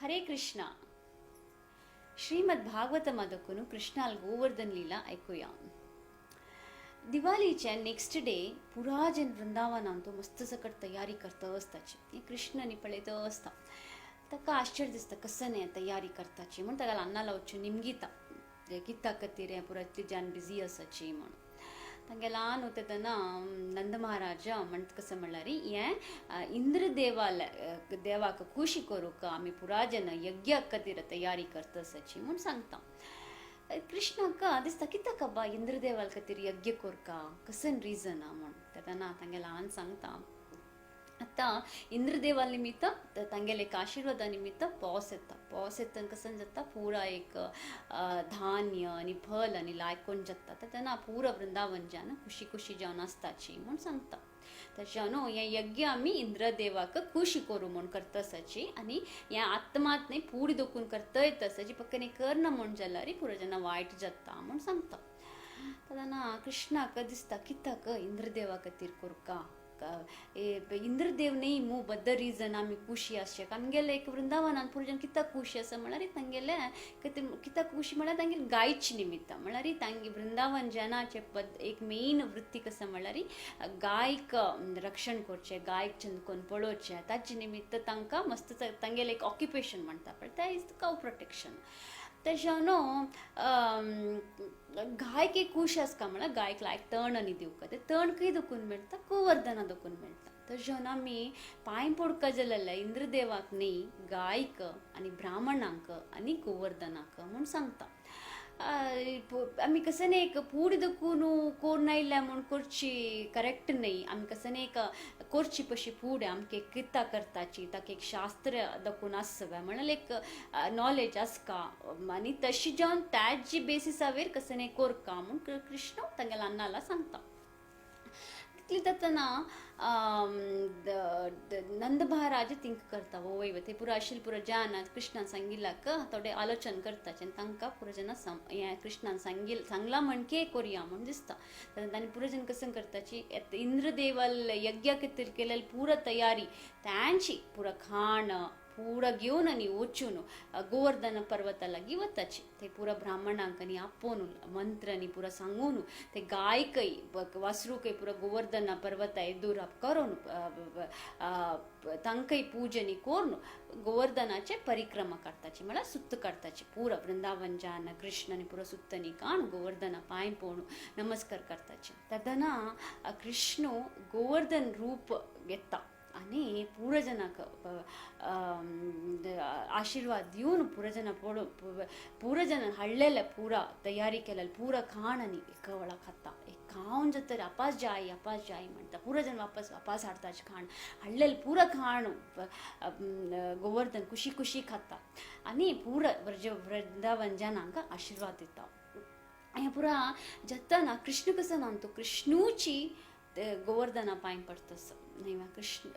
हरे कृष्णा. श्रीमद भागवत मदकून कृष्णाल गोवर्धन लीला ऐकूया. दिवाळीच्या next day पुरा जन वृंदावनांत मस्त सकट तयारी करता आसताची. कृष्ण नी पळयत आसता, ताका आश्चर्य दिसता कसं न्ही तयारी करताची म्हूण. ताका अन्ना लावचें निमगिता कित्याक खातीर हें पुरा इतली जन बिजी आसाची म्हूण. तांगे ल्हान वता तेन्ना नंद महाराजा म्हणटा कसं म्हणल्यार हें इंद्रदेवाल देवाक खुशी करूंक आमी पुरा जन यज्ञ खातीर तयारी करता आसाची म्हूण सांगता. कृष्णाक दिसता कित्याक बाबा इंद्रदेवाल खातीर यज्ञ करका, कसन रिजन म्हूण. तेन्ना तांगे ल्हान सांगता, आतां इंद्रदेवा निमित्त तांगेले एक आशिर्वादा निमित्त पावस येता. पावस येता कसं जाता, पुरा एक धान्य आनी फल आनी लायक जाता. तेन्ना पुरा वृंदावन जान खुशी खुशी जावन आसताची म्हूण सांगता. तशें न्हू हें यज्ञ आमी इंद्रदेवाक खुशी करूं म्हूण करता आसाची आनी हें आत्मात न्ही पुडी दोखून करतय आसाची, पक्कने करना म्हूण जाल्यार पुरो जेन्ना वायट जाता म्हूण सांगता. तेन्ना कृष्णाक दिसता कित्याक इंद्रदेवा खातीर करका, इंद्रदेव न्ही मू बद्द रिजन आमी खुशी आसचें. आमगेले एक वृंदावनान पुरो कित्याक खुशी आसा म्हळ्यार तांगेले कित्याक खुशी म्हळ्यार तांगेले गायच निमित्त. म्हळ्यार तांगे वृंदावन जनाचे पद एक मेन वृत्ती कसं म्हळ्यार गायक रक्षण करचें, गायक चंद कोन पळोवचें, ताचे निमित्त तांकां मस्त तांगेले एक ऑक्युपेशन म्हणटा पळय तें is काव प्रोटेक्शन. तशें न्हू गायक एक खूश आसता म्हळ्यार गायक लायक तण आनी दिवका, तें तण खंय दोखून मेळटा, गोवर्धना दोखून मेळटा. तशें आमी पांय पडका जाल्यार इंद्रदेवाक न्ही गायक आनी ब्राह्मणांक आनी गोवर्धनाक म्हूण सांगता. आमी कसं न्ही एक पूड दखून कोर आयल्या म्हूण करची करेक्ट न्ही. आमी कसं न्ही एक करची पशी पूड आमकां एक कित्या करताची ताका एक शास्त्र दखून आसता म्हळ्यार एक नॉलेज आसका आनी तशी जावन त्याची बेसिसावेर कसं न्ही कोरका म्हूण कृष्ण तांगेल्या अन्नाला सांगता. तितली जातना नंद महाराज थिंक करता वय ते पुरा आशिल्ले पुरा जान कृष्णान सांगिल्लाक थोडे आलोचन करताचे आनी तांकां पुरो जेन्ना हें कृष्णान सांगलां म्हणके करुया म्हूण दिसता. तांणी पुरो जन कसं करताची इंद्रदेवाल यज्ञ खातीर केलेली पुरा तयारी तांची पुरा खाण पुरा घेवन आनी वचून गोवर्धन पर्वता लागीं वताची. ते पुरा ब्राह्मणांक आनी आपोवन मंत्र आनी पुरा सांगून ते गायकय वासरूकय पुरा गोवर्धन पर्वता एदूर करून तांकांय पूजनी करून गोवर्धनाचे परिक्रमा करताची म्हळ्यार सुत्त करताची. पुरा वृंदावन जान कृष्ण आनी पुरा सुत्तनी काण गोवर्धना पांय पळोवन नमस्कार करताची. तेन्ना कृष्ण गोवर्धन रूप घेता आनी पुरजनाक आशिर्वाद दिवन पुरजन पुरजन हाडलेले पुरा तयारी केलेले पुरा खाण आनी एका वेळा खाता. एक खावन जातरी अपास जाय अपास जाय म्हणटा पुरजन वापस वापस हाडटा खाण हाडलेले पुरा खाण गोवर्धन खुशी खुशी खाता आनी पुरा वृंदावन जनांक आशिर्वाद दिता. हें पुरा जातना कृष्ण कसो मानतो कृष्णूची गोवर्धना पांय पडटा न्ही कृष्ण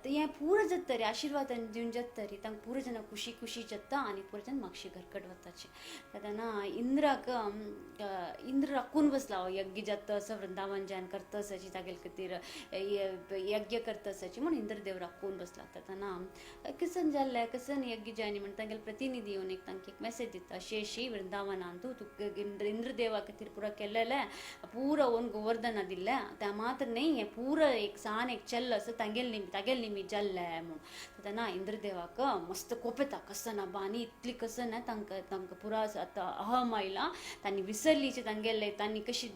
हें पुरो जातरी आशिर्वादान दिवन जातरी तांकां पुरो जाणां खुशी खुशी जाता आनी पुरो जन मागशी घरकट वताचे. तेन्ना इंद्राक इंद्र राखून बसला हो यज्ञ जाता असो वृंदावन जान करता आसाची तागेले खातीर यज्ञ करता आसाची म्हूण इंद्रदेव राखून बसला. तेन्ना कसन जाल्लें कसन यज्ञ जायनी म्हण तांगेले प्रतिनिधी येवन एक तांकां एक मेसेज दिता, अशी अशी वृंदावनान तूं इंद्रदेवा खातीर पुरो केलेलें पुरो ओन गोवर्धना दिल्लें त्या मात्र न्ही हें पुरो एक सान एक चल्ल असो तागेले निमित्त जाल्लें म्हूण. तेन्ना इंद्रदेवाक मस्त कोप येता कसं ना बानी इतली कसं ना तांकां तांकां पुरा आतां अहम आयला तांणी विसरलीचे तांगेले तांणी कशी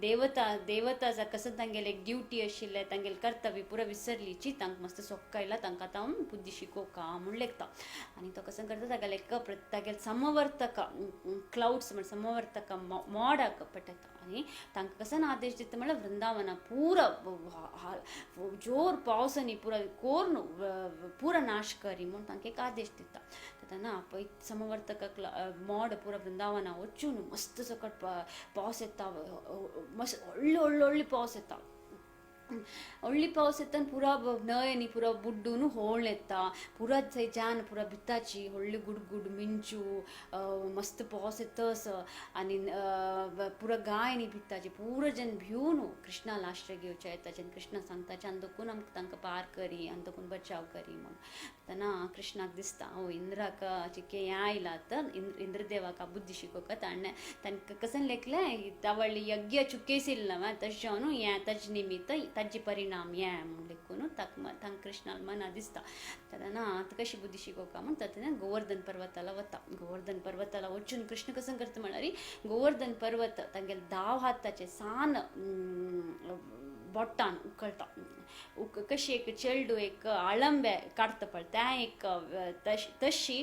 देवता देवता कसं तांगेले एक ड्युटी आशिल्लें तांगेले कर्तव्य पुरा विसरलीची तांकां मस्त सोक्क आयला तांकां आतां बुद्धी शिकोवका म्हूण लेखता. आनी तो कसं करता तागेले एक तागेले समवर्तक क्लाउड्स म्हण समवर्तक मोडाक पेटयता आनी तांकां कसो आदेश दिता म्हळ्यार वृंदावना पुरा जोर पावस आनी पुरा कोर्न पुरा नाश करी म्हूण तांकां एक आदेश दिता. तेन्ना पळय समवर्तक मोड पुरा वृंदावना वचून मस्त सकट पावस येता, मस्त व्हडले व्हडले व्हडले पावस येता. व्हडली पावस येता पुरा न्हंय न्ही पुरा बुड्डून होळ येता, पुरा थंयच्यान पुरा भिताची व्हडली गुडगुड मिंचू मस्त पावस येता असो आनी पुरा गाय न्ही भिताची, पुरा जन भिवन कृष्णा आश्रय घेवच्या येता. जेन्ना कृष्णा सांगता आनी दोकून आमकां तांकां पार करी आनी दोकून बचाव करी म्हूण. तेन्ना कृष्णाक दिसता ओ इंद्राक चिके हें आयलां आतां इंद्रदेवाक बुद्धी शिकोवका ताणें तांकां कसन लेखलें तावळ्ळी यज्ञ चुकेसिल्ल तशें न्हू हें ताजे निमित्त ताजे परिणाम हें म्हूण लेखून ताका तांकां कृष्णाक मना दिसता. तेन्ना आतां कशी बुद्धी शिकोवका म्हूण तेन्ना गोवर्धन पर्वताला वता. गोवर्धन पर्वताला वचून कृष्ण कसं करता म्हळ्यार गोवर्धन पर्वत तांगेले दाव हाताचे सान बोटान उकळटा, कशी एक चेडू एक आळंबे काडटा पळय तें एक तशी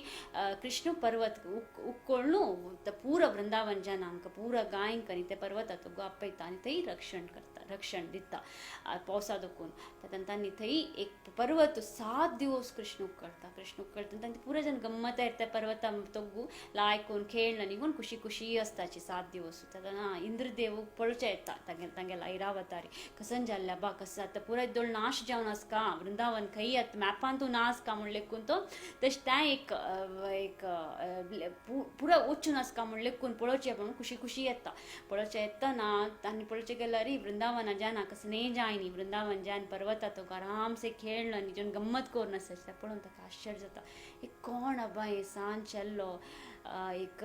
कृष्ण पर्वत उकळून पुरा वृंदावन जनांक पुरा गायंक आनी ते पर्वता तो आपयता आनी थंय रक्षण करता, रक्षण दिता पावसा दोकून. तेन्ना तांणी थंय एक पर्वत 7 दिवस कृष्ण उकळटा. कृष्ण उकळटा तांणी पुरा जन गम्मत येता पर्वता तोगू लायकून खेळण निगून खुशी खुशी आसताची 7 दिवस. तेन्ना इंद्रदेव पळोवचे येता तांगेले तांगेले ऐरावतारी कसन जाल्ल्या बा कसं आतां पुराय दोळ नाश जावन आसका वृंदावन खंय आतां मॅपांतू नाश का म्हूण लेखून तो तशें तें एक एक पुरा वचून आसका म्हूण लेखून पळोवचें म्हणून खुशी खुशी येता. पळोवचें येतना आनी पळोवचें गेल्यार वृंदावना जाना कसं जाय न्ही वृंदावन जान पर्वता तो आराम से खेळ्ळो न्ही जेवन गम्मत करून आसता तें पळोवन ताका आश्चर्य जाता. एक कोण अब्बा हे सान चेल्लो एक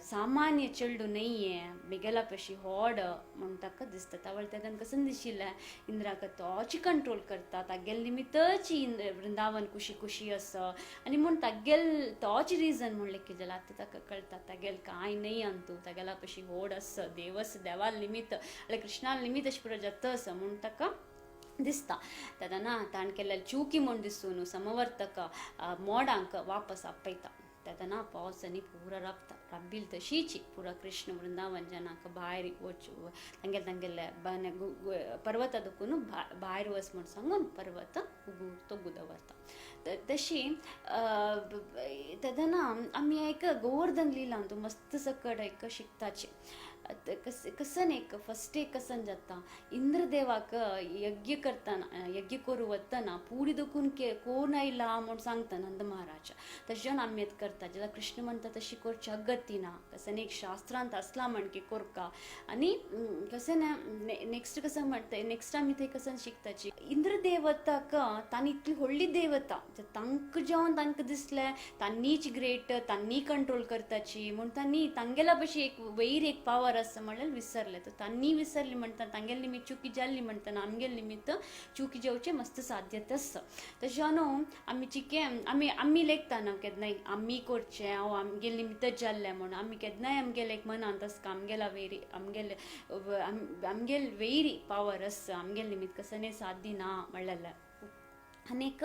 सामान्य चेडू न्हय हें मेगेला पशी होड म्हूण ताका दिसता. तावळ तेन्ना कसं दिशिल्लें इंद्राक तोच कंट्रोल करता, तागेले निमित्तच वृंदावन खुशी खुशी आसा आनी म्हूण तागेल तोच रिजन म्हूण लेखी जाल्यार आतां ताका कळटा तागेल कांय न्हय अंतू तागेला पशी होड आसा देव आसा देवाल निमित्त जाल्यार कृष्णा निमित्त अशें पुरो जाता आसा म्हूण ताका दिसता. तेन्ना ताणें केल्ले चुकी म्हूण दिसून समवर्तक मोडांक वापस आपयता. तेन्ना पावस आनी पुरा राबता, राबील तशीच पुरा कृष्ण वृंदावन जनाक भायर वच तांगेले तांगेले पर्वता दोकून भायर वच म्हूण सांगून पर्वत तोगू दवरता. तशी तेन्ना आमी एक गोवर्धन लिलांत मस्त सकड एक शिकताचे. कसन एक फस्ट एक कसन जाता इंद्रदेवाक यज्ञ करतना यज्ञ करूं वतना पुरी दोकून कोण आयला म्हूण सांगता नंद महाराज. तशें आमी करता जाल्यार कृष्ण म्हणटा तशी करची अगती ना कसन एक शास्त्रांत आसला म्हण की कोरका. आनी कसन नेक्स्ट कसं म्हणटा नेक्स्ट आमी थंय कसन शिकताची इंद्रदेवताक तांणी इतली व्हडली देवता तांकां जेवन तांकां दिसलें तांणीच ग्रेट तांणी कंट्रोल करताची म्हूण तांणी तांगेला भशेन एक वयर एक पावर आसा म्हणल्यार विसरले. तर तांणी विसरली म्हणटा तांगेले निमित्त चुकी जाल्ली म्हणटना आमगेले निमित्त चुकी जेवचें मस्त साध्यता आसा. तशें न्हू आमी चिके आमी आमी लेखता न्हू केन्नाय आमी करचें हांव आमगेले निमित्तच जाल्लें म्हूण आमी केन्नाय आमगेले एक मनांत आसता आमगेला वेरी आमगेले आमगेले वेरी पावर आसा आमगेले निमित्त कसं साध्य ना म्हणलेलें. आनी एक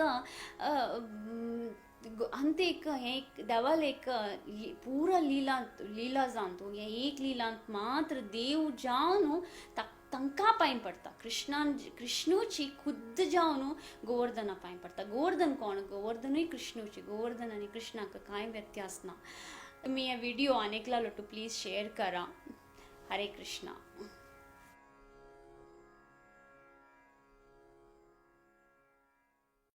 अंत एक हें एक देवाल एक पुरा लिलांत लिला जावन तूं हें एक लिलांत मात्र देव जावन तांकां पांय पडटा. कृष्णान कृष्णूची खुद्द जावन गोवर्धना पांय पडटा. गोवर्धन कोण? गोवर्धनूय कृष्णूची. गोवर्धन आनी कृष्णाक कांय व्यत्यास ना. तुमी हे व्हिडिओ आनी एकला लोटू प्लीज शेअर करा. हरे कृष्णा.